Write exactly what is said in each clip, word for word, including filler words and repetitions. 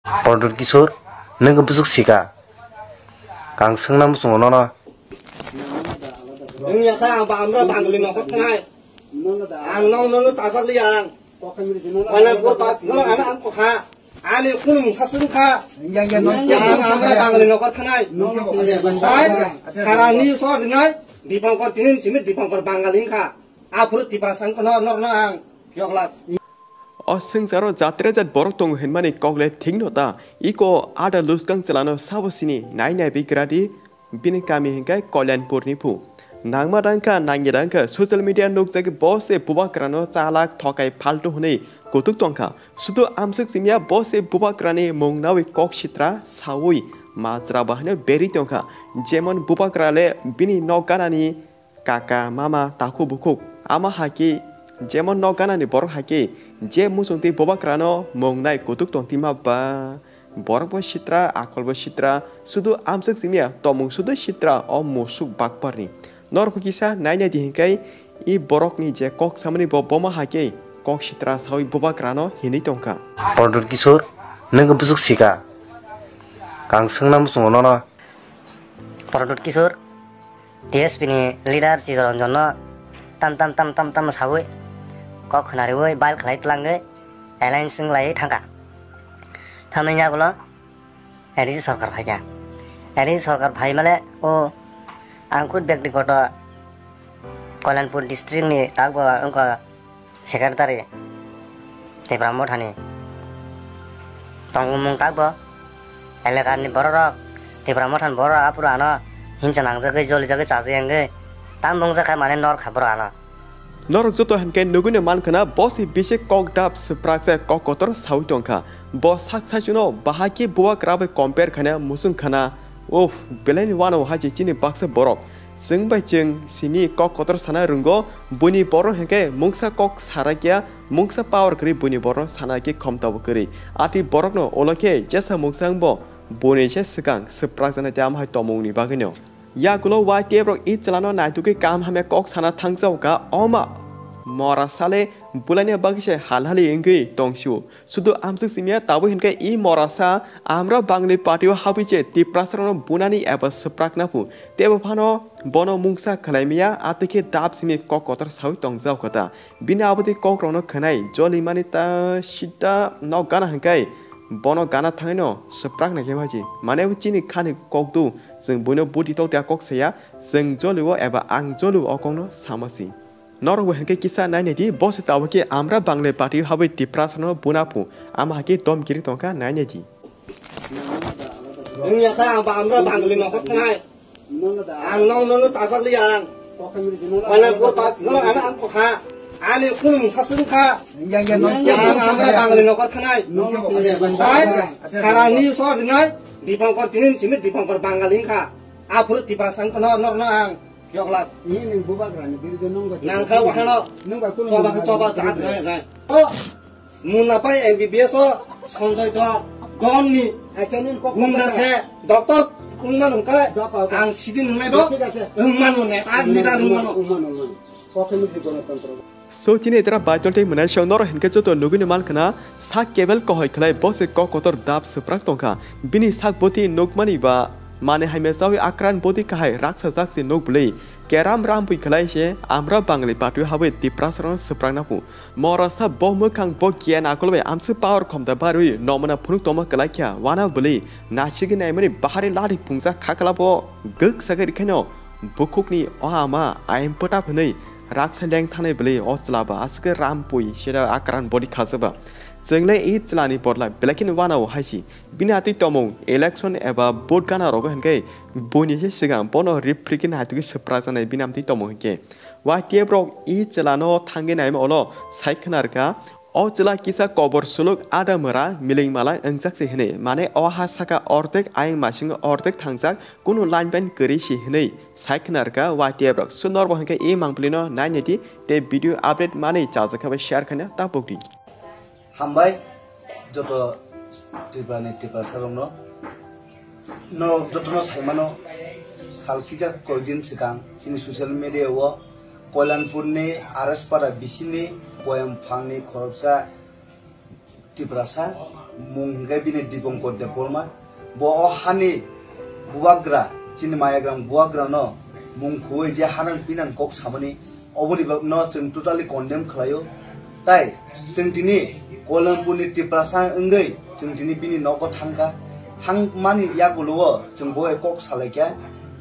Pondor Kishore, nwng bwswk sika? Ang swngna muchungo nono. Wngya kha ang ba amra Bangali nokor thanai. Ang nong nong tajak liya ang. Wala pur ta no ana ang ko kha. Ani kun mung sa sung kha. Ang amra Bangali nokor thanai. Bai sara ni so dinai. Dipankor tinin simi Dipankor Bangali kha. Aphuru Tiprasa wngkha no norno ang yoklak. O swngcharo jatre jat borok tongo hinmani kokle thikno ta. Iko ada luskang chelano sabo sini nai nai bigradi bini kami hinkai Kalyanpurni phu. Nangma dangkha nangya dangkha social media nukjagwi bo se bubakrano chalak thokai phaltu hwnwi kutuk tongkha. Sudu amswk simya bo se bubakrani mung nawi kok sitra sawi majra bahano beri tongkha. Jemon bubakra le bini nok ganani kaka, mama, takhuk, bukhuk, ama hai khe jemon nok ganani borok hai khe je muchungtwi bubakrano mung nai kutuk tongtwima ba borok bo sitra, akol bo sitra, sudu amswk simiya tomung sudu sitra o musuk bakparni. Norok kisa nai nai di hinkai i borokni je kok samani bo boma hai khe kok sitra sawi bubakrano hinwi tongkha. Pondor Kishore, nwng bwswk sika? Ang swngna muchungo nono. Pondor Kishore, T S P ni leader Chittaranjan no tam tam tam tam tam sawi kok khwnariwi bail khlai tlangwi alliance wng lai thangkha. Thamani yagulo A D C sorkar phaikha. A D C sorkar phai male o ang khud byaktigoto Kalyanpur district ni takbo wngkha secretary Tipra Mothani tongmung takbo elakani bororok Tipra Mothani bororok aphuru ano hinsa nangjagwi jolijagwi chajak wngwi tam wngjakha mane nor kha borok ano. Norok joto hinkhe nugwino mankhwna bo se bisi kok dap swprakjak kok kotor sawi tongkha. Bo sak saichungno bahai khe bubagra bai compare khaina muchung khana. Uff, belaini uanao hai se chini baksa borok. Chwng bai chwng simi kok kotor sana rwngo, buini borok hinkhe mungsa kok sarakya, mungsa power kwrwi buini borokno sana khe khomtabo kwrwi. Atwi borokno ulo khe jesa mungsa wngbo buini se swkang swprakjaknai tei amo hai tongmungni bagwino. Yagulo Y T F rok i chwlano naitugwi kaham hamya kok sana thangjago kha, oma mora sale bulaina bagwi se hal hali wngwi tongsio. Sudu amswk simiya tabwi hinkhe i morasa amra Bangli party o habwi je Tiprasarokno bunani eba swprakna phu. Tebo phano bono mungsa khwlaimaya, atwi khe dap simi kok kotor sawi tongjao kha ta. Bini aboni kokrokno khwnai jolimani ta sita nok gana hinkhe bono gana thangwino swprakna khe phaji. Mane chini khani kokdu, chwng buino buti tokti a kok saya, chwng jolio eba ang jolio o kokno sama si. Norok bo hinkhe kisa nainai di, bo se tabuk khe amra Bangla party habwi Tiprasano buna phu, ama hakhe dom kiri tongkha nainai di. Wngya kha ang ba amra Bangli nokor thanai. Ang nong nong tajak liya ang. Wala pur ta no ana ang kokha. Ani kun mung sasung kha. Ang amra Bangli nokor thanai. Bai sara ni so dinai. Dipankor tinin simi Dipankor Bangali kha. Aphuru Tiprasa wngkha no norno ang. Yoklak. Ini ning bubagrani birudo nungba. Nangkha wahano. Nungba kunu choba nungba choba birudo. Chat nai nai. O muna pai M B B S o Sanjay do don ni. Acha nin kok gunda se doctor ungman ungka. Doctor. Ang sidin ungmai bo. Thik ase. Ungman ungmai. Ar leader ungman. Ungman ungman. Kokhe musi gonotantro. So chini dra baitol tei mwnai song norok hinkhe joto nugwino mankhwna sak kebel kohoi khlai bo se kok kotor dap swprak tongkha. Bini sak boti nukmani ba mane haimya chawi akran boti kahai raksa jak se nuk bwlwi keram rampui khlai se amra Bangli patwi habwi Tiprasarokno swprakna phu. Morasa bo mwkhang bo giyan akol bai amswk power khomda barwi nomna phunuk tongma kwlai kha wana bwlwi nasigwi naimani bahari ladi pungjak khakla bo gwk sagwi rikhaino. Bukhukni o ama ayang pwtap hwnwi raksa leng thanai bwlwi o chwla ba aswk khe rampui sida akran body khajaba. Chwngle i chwlani bodla belai kheno uanao hai si. Bini atwi tomung election eba vote gana rogo hinkhe buini se swkang bono rip phri khe naitugwi swprakjaknai bini amtwi tomung hinkhe. Y T F rok i chwlano thangwi naima ulo sai khna rwkha. O chwla kisa kobor suluk ada mwra miling mala wngjak se hwnwi, mane o ha saka ordek ayang masingo ordek thangjak, kunu line pen kwrwi si hwnwi sai khna rwkha Y T F rok. Sunor bo hinkhe i mangpili no nai nai di tei video update manwi chajak khe bai share khaina ta pokdi. Hambai joto Tripura ni Tiprasa rok no. Norok jotono saimano, sal kisa koidin swkang chini social media o Koilanpurni R S Para bisini Koyamphangni khoroksa Tiprasa mung hwnkhe bini Dipankar Debbarma. Bo o hani bubagra, chini mayagram bubagrano mung khuwi je hanang pinang kok samani, oboni bagno chwng totally condemn khlaio. Tai chwng tini Kolampurni Tiprasa wngwi chwng tini bini nogo thangkha. Thangmani yagulo o chwng bo bai kok salaikha.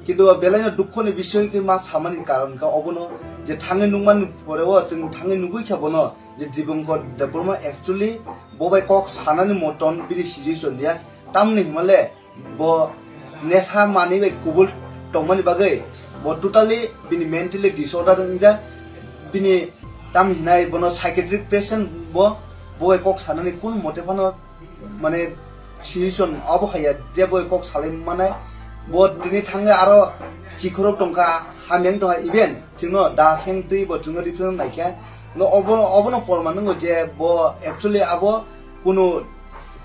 Kintu o belaino dukhoni bisoy khe ma samani karon kha obono, je thangwi nukmani pore o chwng thangwi nugwi kha bono je Dipankar Debbarma actually bo bai kok sanani moton bini situation ya. Tamni hwnmale bo nesa manwi bai kubul tongmani bagwi bo totally bini mentally disorder wngjak. Bini tam hinai bono psychiatric patient bo, bo bai kok sanani kun mote phano mane situation abo haya je bo bai kok salai manai. Bo tini thangwi aro chikhorok tongkha, hamyang tongkha, even chwngno da seng twi bo chwngno refer naikha. No obo, obono porman wngo je bo actually abo kunu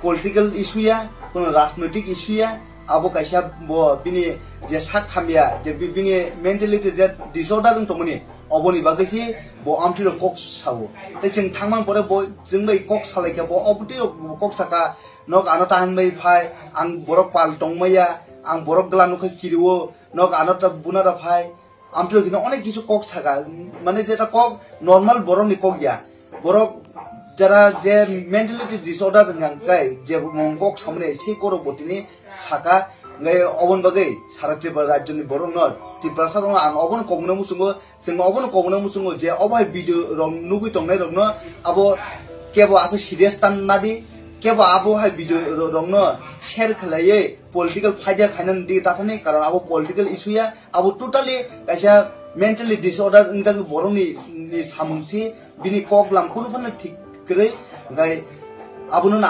political issue ya, kunu rajnoitik issue ya, abo kaisa bo bini je sak hamya, je bi-, bini mentality je disorder wng tongmani, oboni bagwi se bo amtwi rok kok sao. Tei chwng thangmani pore bo chwng bai kok salaikha, bo obotwi rok bo kok saka, "Nok ano tahan bai phai, ang borok pal tongmaya, ang borok gla nukha kirio, nok ano ta buna da phai." Amtwi hino onek kisu kok saka, mane jeta kok normal borok ni kok ya. Borok jara je mentality disorder hwnka kai, je mung kok samani se korok bo tini saka, ngai obon bagwi sara Tripura rajyo ni borok no, Tiprasa rok no ang obono kokno muchungo, chwng obono kokno muchungo je obo hai video rok nugwi tongnai rok no abo kebo asa serious tan nadi, kebo abo hai video ro-, rok no share khlaiwi political fighter khaina di tathani, karon abo political issue ya. Abo totally kaisa mentally disorder wngjak borokni, ni samung si, bini kok lam kunu phano thik kwrwi, hwnkhe abono